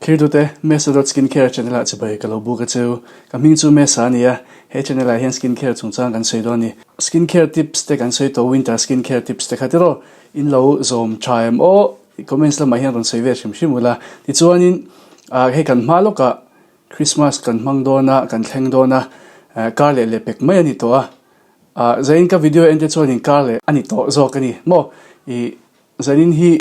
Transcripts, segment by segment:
Thirtute, Mesa dot Skincare channel ah chibai ka lo buk a cheu. Ka hming chu Mesa a ni a, he channel ah hian skincare chungchang kan sawi dawn a ni. Skincare tips te kan sawi tawh, winter skincare tips te kha tiraw in lo zawm tha em aw? Comments lamah hian rawn sawi ve hrim hrim ula. Tichuanin hei kan hma lawkah Christmas kan hmang dawn a, kan thleng dawn a, kar leh leh pek mai a ni tawh a. Zain ka video en te chuan in kar leh a ni tawh zawk a ni maw? I Zanin hi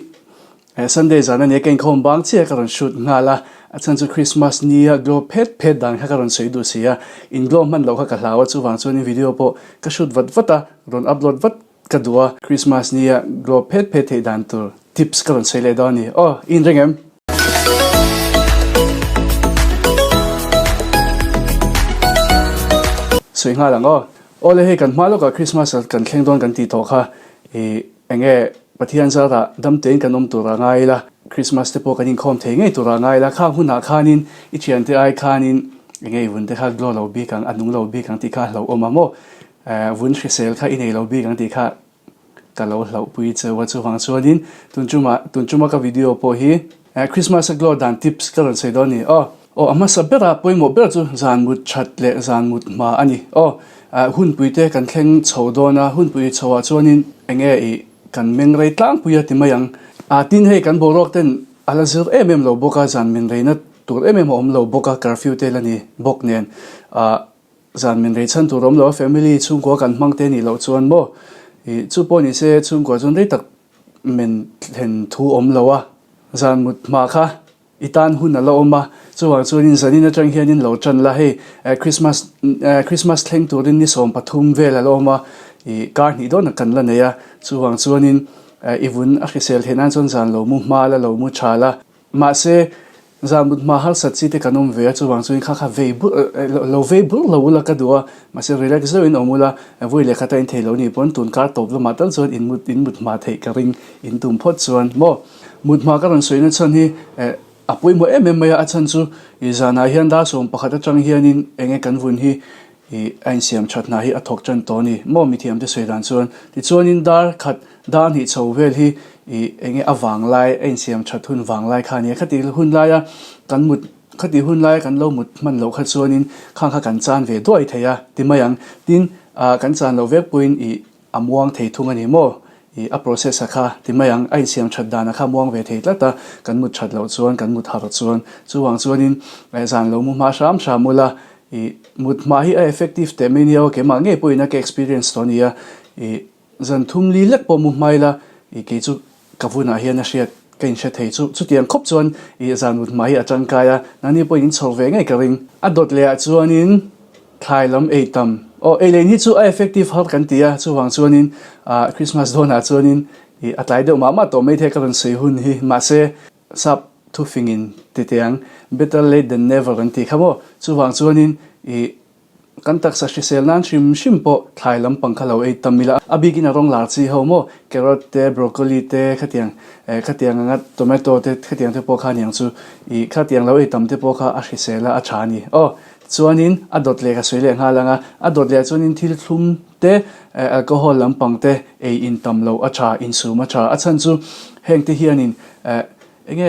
Sunday zan a nia ka inkhawm bang chiah ka rawn shoot nghal a, a chhan chu Christmas nia glow phet phet dan kha ka rawn sawi duh si a, in glow hman loh kha ka hlau a chuvang chuanin video pawh ka shoot vat vat a, rawn upload vat ka duh a, Christmas nia glow phet phet theih dan tur tips ka rawn sawi leh dawn a ni. Aw, i inreng em? Sawi nghal ang aw. Aw le hei kan hma lawkah Christmas kan thleng dawn kan tih tawh kha i Enge Pathian zarah dam tein kan awm tur a ngai ila, Christmas te pawh kan inkhawm thei ngei tur a ngai ila, khang hunah khanin i thiante ai khanin enge i vun te kha glow lo bik ang, a nung lo bik ang tih kha a hlauhawm a maw? Vun hrisel kha i nei lo bik ang tih kha ka lo hlauhpui cheu a, chuvang chuanin tun chuma tun chuma ka video pawh hi Christmas a glow dan tips ka rawn sawi dawn a ni aw. Aw a hmasa bera pawimawh ber chu zan mut that leh zan mut hma a ni. Aw hunpui te kan thleng chho dawn a, hunpui chho ah chuanin enge i kan meng rei tlangpui a ti mai ang. A tin hei kan boruak ten a la zir em em lo bawk a, zan men reina tur em em a awm lo bawk a, curfew te la ni bawk nen ah zan men rei chhan tur a awm lo a, family chhungkua kan hmang te nih loh chuan maw i chu pawh ni se chhungkua chuan rei tak men thlen thu awm lo a, zan mut hma kha I tan hun a la awm a, chuvang chuanin zanin atang hianin lo tan la, hei Christmas Christmas thleng turin ni 13 vel a la awm a, i kar hnih dawn kan la nei a, chuvang chuanin i vun a hrisel theih nan chuan zan lo mu hma la, lo mu tha la, mahse zan mut hma harsat chi te kan awm ve a, chuvang chuanin kha kha vei bur lo vei bur lo ula ka duh a, mahse relax deuhin awm ula, vawi leh khata in thei lo nih pawn tun kar tawp lamah tal chuan in mut in mut hma theih ka ring in tum phawt chuan maw. Mut hma ka rawn sawina chhan hi a pawimawh em em mai a, a chhan chu i zanah hian dar 11 atang hianin enge kan vun hi i a insiam that hna hi a thawk tan tawh a ni maw mithiamte sawi dan chuan. Tichuanin dar khat dar hnih chho vel hi i enge a vanglai a insiam that hun vanglai kha a ni a, khati hun laia kan mut khati hun laia kan lo mut hman loh kha chuanin khang kha kan chan ve duai thei a ti mai ang. Tin, kan chan loh vek pawhin i A muang thei thung a ni maw? I a process a kha ti mai ang, a insiam that dan a kha muang ve thei tlat a, kan mut that loh chuan, kan mut harh chuan. Chuvang chuanin zan lo mu hma hram hram ula, i mut hma hi a effective teh mai nia aw, keimah ngei pawhin a ka experience tawh a nia. I zan thum li lek pawh mu hma ila, i kei chu Ka vunah hian a hriat ka inhre thei chu chutiang khawp chuan i zan mut hma hi a tangkai a, nangni pawhin in chhawr ve ngei ka ring. A dawt leh ah chuanin thlai lam ei tam aw ei leh in hi chu a effective har kan ti a, chuvang chuanin ah Christmas dawnah chuanin i a tlai deuh mah mah tawh mai thei ka rawn sawi hun hi mahse sap thufingin ti teh ang better late than never an tih kha maw chuvang chuanin i Kan taksa hrisel nan hrim hrim pawh thlai lampang kha lo ei tam ila, a bikin a rawng lar chi ho maw, carrot te, broccoli te, khatiang eh khatiang anga tomato te khatiang te pawh kha aniang chu ih khatiang lo ei tam te pawh kha a hrisel a, a tha a ni. Aw, chuanin a dawt leh ka sawi leh nghal anga, a dawt leh chuanin thil thlum te, eh alcohol lampang te ei in tam loh a tha, insum a tha. A chhan chu heng te hianin eh enge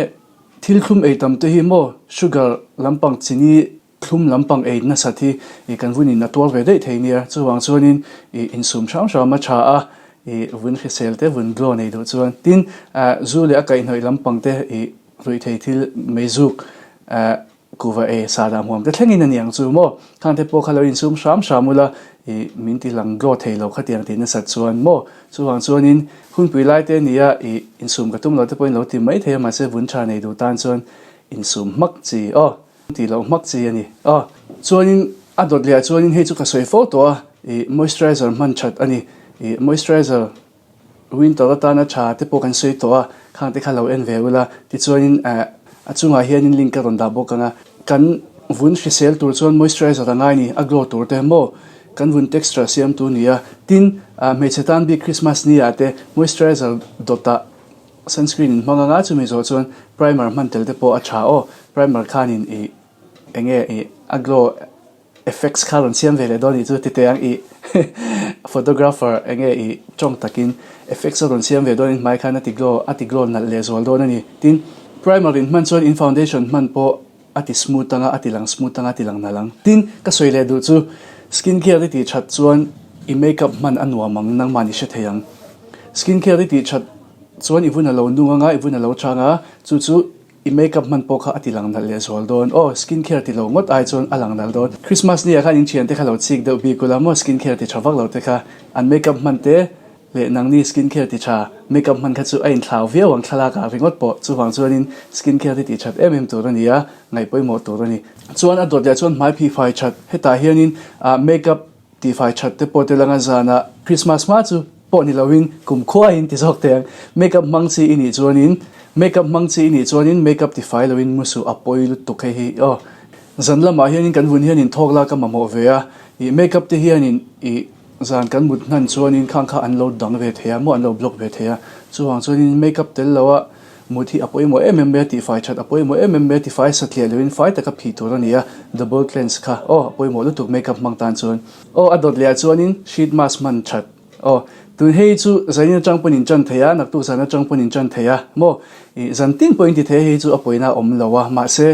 thil thlum ei tam te hi maw sugar lampang chini Thlum lampang ei nasat hi i kan vun in a tuar ve daih thei nia, chuvang chuanin i insum hram hram a tha a, i vun hrisel te vun glow nei duh chuan. Tin, zu leh a kaihhnawih lampang te i ruih thei thil meizuk kuva ei sa dah hmuam te thlengin a ni ang chu maw? Khang te pawh kha lo insum hram hram ula i min ti lang glow thei lo khatiang tih nasat chuan maw? Chuvang chuanin hunpui lai te nia i insum ka tum lo te pawhin lo ti mai thei a, mahse vun tha nei duh tan chuan insum hmak chi aw. Tih loh hmak chi a ni. Aw, chuanin a dawt leh ah chuanin hei chu ka sawi fo tawh a, ih moisturizer hman that a ni. Ih moisturizer winter atana tha te pawh kan sawi tawh a, khang te kha lo en ve ula. Tichuanin eh a chungah hianin link ka rawn dah bawk ang a. Kan vun hrisel tur chuan moisturizer a ngai ni, a glow tur te maw? Kan vun texture siamtu ni a. Tin, ah hmeichhe tan bik Christmas ni ah te moisturizer dawtah Sunscreen in hmang anga chumi zawh chuan primer hman tel te pawh a tha aw. Primer khanin ih enge ih a glow effects kha rawn siam ve leh dawn nih chu ti teh ang ih photographer enge ih tawng takin effects a rawn siam ve dawn in hmai khan a ti glow a ti glow nalh leh zual dawn a ni. Tin. Primer in hman chuan in foundation hman pawh a ti smooth anga, a ti lang smooth anga, a ti lang nalh ang. Tin, ka sawi leh duh chu skin care i tih that chuan i makeup hman a nuam ang, nangmahni hre thei ang. Skin care i tih that chuan i vun a lo nung anga, i vun a lo chang a, chu chu i makeup hman pawh kha a ti lang nalh leh zual dawn. Aw, skin care ti lo ngawt ai chuan a lang nalh dawn. Christmas ni ah khan in thiante kha lo chik deuh bik ula maw, skin care ti tha vak lo te kha an makeup hman te leh nangni skin care ti tha makeup hman kha chu a inthlau viau ang thlalak ah ringawt pawh chuvang chuanin skin care hi tih that em em tur a ni a, ngaih pawimawh tur a ni. Chuan a dawt leh chuan hmai phih fai that hetah hianin ah makeup tih fai that te pawh tel anga zanah Christmas hma chu pawh ni loin kum khuaiin ti zawk teh ang makeup hmang chi i nih chuanin makeup hmang chi i nih chuanin makeup ti fai loin mu suh a pawi lutuk hei hi aw zan lamah hianin kan vun hianin thawk lak a mamawh ve a ih makeup te hianin ih Zan kan mut hnan chuanin khang kha an lo dang ve thei a maw, an lo block ve thei a. Chuvang chuanin make up tel loa mut hi a pawimawh em em mai a, tihfai that a pawimawh em em mai a, tifai satliah loin fai taka phih tur a ni a, double cleanse kha aw a pawimawh lutuk make up hmang tan chuan. Aw a dawt leh ah chuanin sheet mask hman that aw tun hei chu zanin atang pawn in tan thei a, naktuk zan atang pawn in tan thei a maw, ih zan tin pawh in ti thei a hei chu a pawina a awm lo a, mahse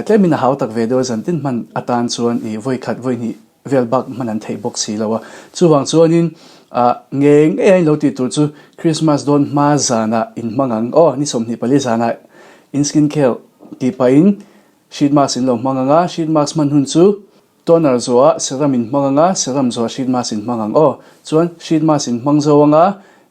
tlemin a hau tak ve deuh a zan tin hman atan chuan ih vawi khat vawi hnih vel bak hman an theih bawk si lo a. Chuvang chuanin ah ngei ngei a in lo tih tur chu Christmas dawn hma zanah in hmang ang aw, ni 24 zanah in skin care tih pahin sheet mask in lo hmang ang a, sheet mask hman hun chu toner zawhah serum in hmang ang a, serum zawhah sheet mask in hmang ang aw. Chuan sheet mask in hmang zo ang a,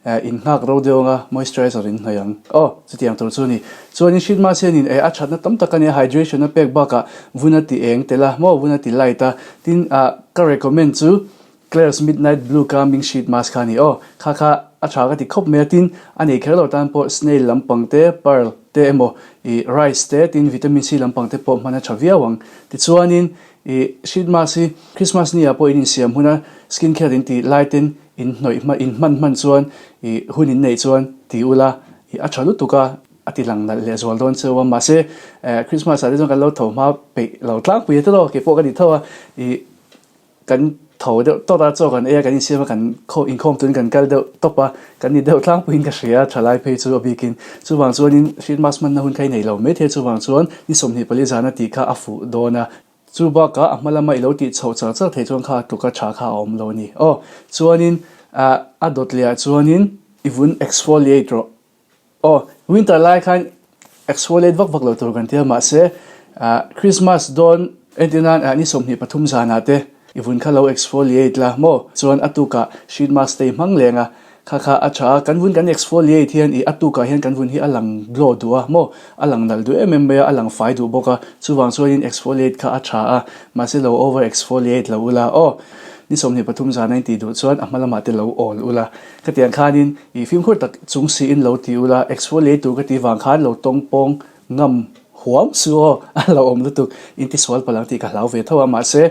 In nghak ro deuh anga moisturizer in hnawih ang. Aw, chutiang tur chu a ni. Chuanin sheet mask hianin eh a thatna tam tak a nia, hydration a pek bakah vun a ti eng tel a, maw vun a ti light a. Tin, ah ka recommend chu Klairs Midnight Blue Calming Sheet Mask kha a ni. Aw, kha kha a tha ka ti khawp mai a, tin a nei kher lo tan pawh snail lampang te, pearl te emaw, ih rice te, tin vitamin C lampang te pawh hman a tha viau ang. Tichuanin ih sheet mask hi Christmas ni ah pawh in insiam huna skin care in tih lai ten In hnawih hma in hman hman chuan i hun in neih chuan ti ula i a tha lutuk a, a ti lang nalh leh zual dawn cheu a, mahse eh Christmas ah te chuan kan lo tho hma peih lo tlangpui a tawh kei pawh ka ni tho a, i kan tho deuh tawt a chaw kan ei a kan insiam a kan khaw inkhawm turin kan kal deuh tawp a, kan ni deuh tlangpuiin ka hria a thalai phei chu a bikin chuvang chuanin Christmas hmanna hun kha i nei lo maithei chuvang chuan ni 24 zana tih kha a fuh dawn a. Chu bakah a hma lama i lo tih chhoh char char theih chuan kha a tluka tha kha a awm lo a ni. Aw, chuanin ah a dawt leh ah chuanin i vun exfoliate rawh. Aw, winter lai khan exfoliate vak vak lo tur kan ti a, mahse ah Christmas dawn entir nan ah ni 23 zanah te i vun kha lo exfoliate la maw? Chuan a tukah sheet mask te i hmang leng a, Kha kha a tha a, kan vun kan exfoliate hian ih a tukah hian kan vun hi a lang glow duh a maw, a lang nalh duh em em mai a, a lang fai duh bawk a, chuvang chuanin exfoliate kha a tha a, mahse lo over exfoliate lo ula aw, ni 23 zana in tih duh chuan a hma lamah te lo awl ula, khatiang khanin ih fimkhur tak chung siin lo ti ula, exfoliate tur ka tih vang khan lo tawng pawng ngam huam su aw, a lo awm lutuk, in ti sual palh ang tih ka hlau ve tho a, mahse.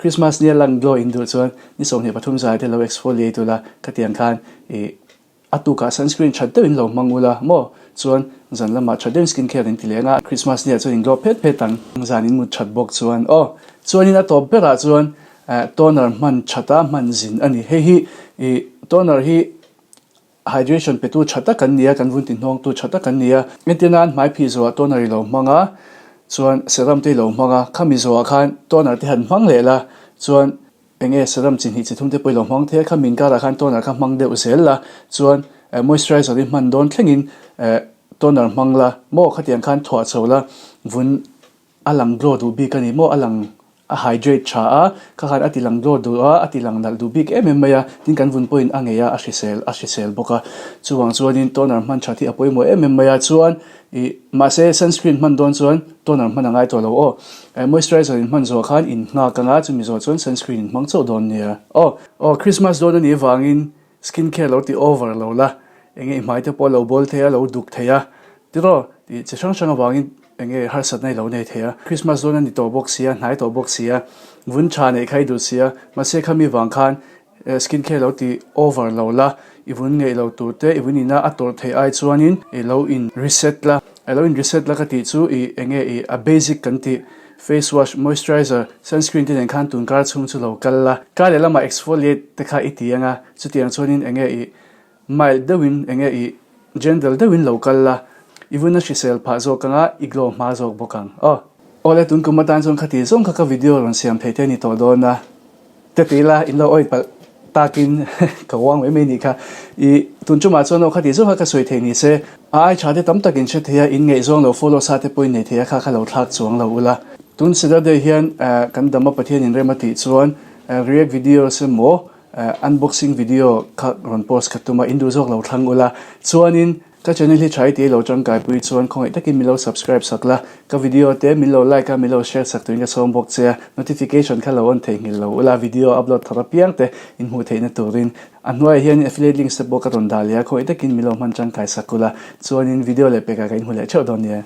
Christmas nia lang glow in duh chuan ni 23 zai te lo exfoliate ula, khatiang khan ih a tukah sunscreen that deuhin lo hmang ula maw? Chuan zan lamah tha deuhin skin care in ti leng a, Christmas nia chuan in glow phet phet ang, zan in mut that bawk chuan aw. Chuanin a tawp berah chuan toner hman that a hman zin a ni. Hei hi ih toner hi Hydration petu tha tak an ni a, kan vun tihnawngtu tha tak an ni a. Entir nan hmai phih zawhah toner i lo hmang a, chuan serum te i lo hmang a, khami zawhah khan toner te han hmang leh la, chuan eng nge serum chi hnih chi thum te pawh i lo hmang thei a, khami inkarah khan toner kha hmang deuh zel la, chuan moisturizer i hman dawn thlengin toner hmang la, maw khatiang khan thuah chho la, vun A lang glow duh bik a ni maw? A lang a hydrate tha a, kha khan a ti lang glow duh a, a ti lang nalh duh bik em em mai a, tin kan vun pawhin a ngei a, a hrisel a hrisel bawk a. Chuvang chuanin toner hman that hi a pawimawh em em mai a, chuan ih mahse sunscreen hman dawn chuan toner hman a ngai tawh lo aw. Moisturizer in hman zawh khan in nghak ang a, chumi zawh chuan sunscreen in hmang chauh dawn nia aw. Aw Christmas dawn a nih vangin Skin care lo ti over lo la, enge i hmai te pawh lo bawl thei a, lo duk thei a, tiraw tih chi hrang hrang avangin enge harsatna i lo nei thei a. Christmas dawn a ni tawh bawk si a, hnai tawh bawk si a, vun tha neih kha i duh si a, mahse khami vang khan skin care lo ti over lo la, i vun ngeih lo tur te, i vun ina a tawrh theih ai chuanin i lo in reset la, i lo in reset la ka tih chu i enge i a basic kan tih Face wash, moisturizer, sunscreen te nen khan tun kar chhung chu lo kal la. Kar leh lamah exfoliate te kha i ti ang a, chutiang chuanin enge i mild deuhin enge i gentle deuhin lo kal la. I vun a hrisel phah zawk ang a, i glow hma zawk bawk ang. Aw. Awle tun kum atan chuan khati zawng kha ka video rawn siam thei te a ni tawh dawn a. Ka ti ila in lo awih palh takin ka uang mai mai nih kha. I tun chumah chuan aw khati zawng kha ka sawi thei ni se, a ai tha te tam tak in hre thei a, in ngaihzawng lo follow sa te pawh in nei thei a kha kha lo thlak chuang lo ula. Tun Saturday hian kan dam a Pathian in rem a tih chuan react videos emaw unboxing video kha rawn post ka tum a, in duh zawk lo thlang ula. Chuanin Ka channel hi tha i tih lo tangkaipui chuan khawngaih takin min lo subscribe sak la, ka video te min lo like a, min lo share sak turin ka sawm bawk che a, notification kha lo on theihnghilh lo ula, video upload thar apiang te in hmuh theihna turin a hnuaiah hian affiliate links te pawh ka rawn dah leh a, khawngaih takin min lo hman tangkai sak ula, chuanin video leh pekah ka inhmu leh theuh dawn nia.